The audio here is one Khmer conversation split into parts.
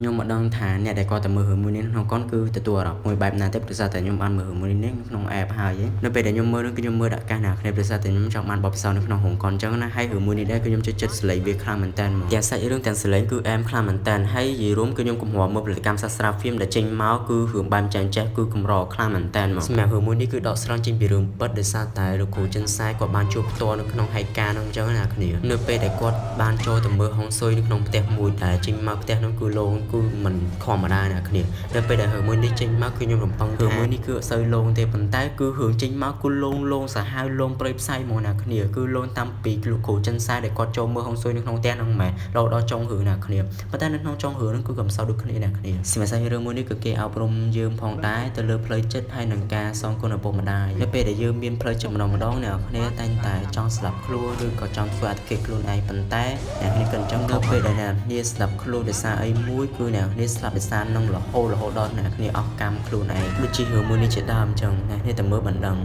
ខ្ញុំមិនដឹងថាអ្នកដែលគាត់ទៅមើលរឿងមួយនេះក្នុងកុនគឺទទួលអារម្មណ៍មួយបែបណាទេព្រោះសារតែខ្ញុំបានមើលរឿងមួយនេះក្នុង app ហើយនៅពេលដែលខ្ញុំមើលនោះគឺខ្ញុំមើលដាក់កាសណាគ្នាព្រោះសារតែខ្ញុំចង់បានបទពិសោធន៍នៅក្នុងរោងកុនអញ្ចឹងណាហើយរឿងមួយនេះដែរគឺខ្ញុំចូលចិត្តសលេងវាខ្លាំងមែនតើហ្មងទាំងសាច់រឿងទាំងសលេងគឺអែមខ្លាំងមែនតើហើយនិយាយរួមគឺខ្ញុំកម្រមើលផលិតកម្មសាស្ត្រា film ដែលចេញមកគឺរឿងបែបចែងចេះគឺកម្រខ្លាំងមែនតើហ្មងសម្រាប់រឿងមួយនេះគឺដកស្រង់ចេញពីរឿងពិតដោយសារតែលោកគ្រូចិនសែគាត់បានជួបផ្ទាល់នៅក្នុងហេតុការណ៍នោះអញ្ចឹងណាគ្នានៅពេលដែលគាត់បានចូលទៅមើលហុងស៊ុយនៅក្នុងផ្ទះមួយដែលចេញមកផ្ទះនោះគឺលោងគឺមិនធម្មតាណាគ្នានៅពេលដែលរឿងមួយនេះចេញមកគឺខ្ញុំរំពឹងរឿងមួយនេះគឺអត់សូវលោងទេប៉ុន្តែគឺរឿងចេញមកគឺលោងលោងសាហាវលោងព្រៃផ្សៃហ្មងណាគ្នាគឺលោងតាំងពីលោកគ្រូចិនសែដែលគាត់ចូលមើលហុងស៊ុយនៅក្នុងផ្ទះហ្នឹងមែនរហូតដល់ចុងរឿងណាគ្នាប៉ុន្តែនៅក្នុងចុងរឿងហ្នឹងគឺកំសោដូចគ្នាណាគ្នាសម្រាប់សាច់រឿងមួយនេះគឺគេអប់រំយើងផងដែរទៅលើផ្លូវចិត្តហើយនឹងការសងគុណឪពុកម្ដាយនៅពេលដែលយើងមានផ្លូវចិត្តម្ដងម្ដងអ្នកគ្នាតែងតែចង់ស្លាប់ខ្លួនឬក៏ចង់ធ្វើអត្តឃាតខ្លួនឯងប៉ុន្តែអ្នកគ្នាក៏អញ្ចឹងនៅពេលដែលអ្នកគ្នាស្លាប់ខ្លួនដោយសារអីមួយគឺអ្នកគ្នាស្លាប់ដោយសារនឹងរហូតរហូតដល់អ្នកគ្នាអស់កម្មខ្លួនឯងដូចជារឿងមួយនេះជាដើមអញ្ចឹងអ្នកគ្នាតែមើលមិនដឹង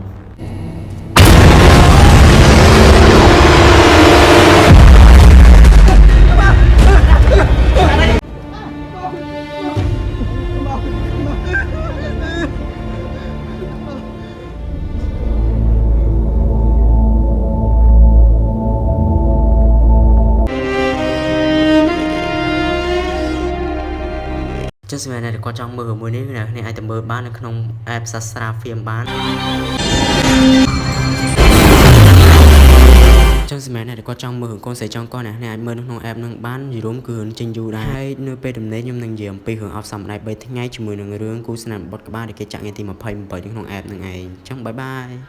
ចឹងសម្រាប់អ្នកដែលគាត់ចង់មើលរឿងមួយនេះអ្នកគ្នាអាចទៅមើលបាននៅក្នុង app សាស្ត្រា film បានចឹងសម្រាប់អ្នកដែលគាត់ចង់មើលរឿងកូនស្រីចង់កោះអ្នកគ្នាអាចមើលនៅក្នុង app នឹងបានយល់រួមគឺរឿងចេញយូរដែរហើយនៅពេលដំណេកខ្ញុំនឹងនិយាយអំពីរឿងអប់សំដៃ3ថ្ងៃជាមួយនឹងរឿងគូស្នាមបុតក្បាលដែលគេចាក់ថ្ងៃទី28នៅក្នុង app នឹងឯងចឹងបាយបាយ។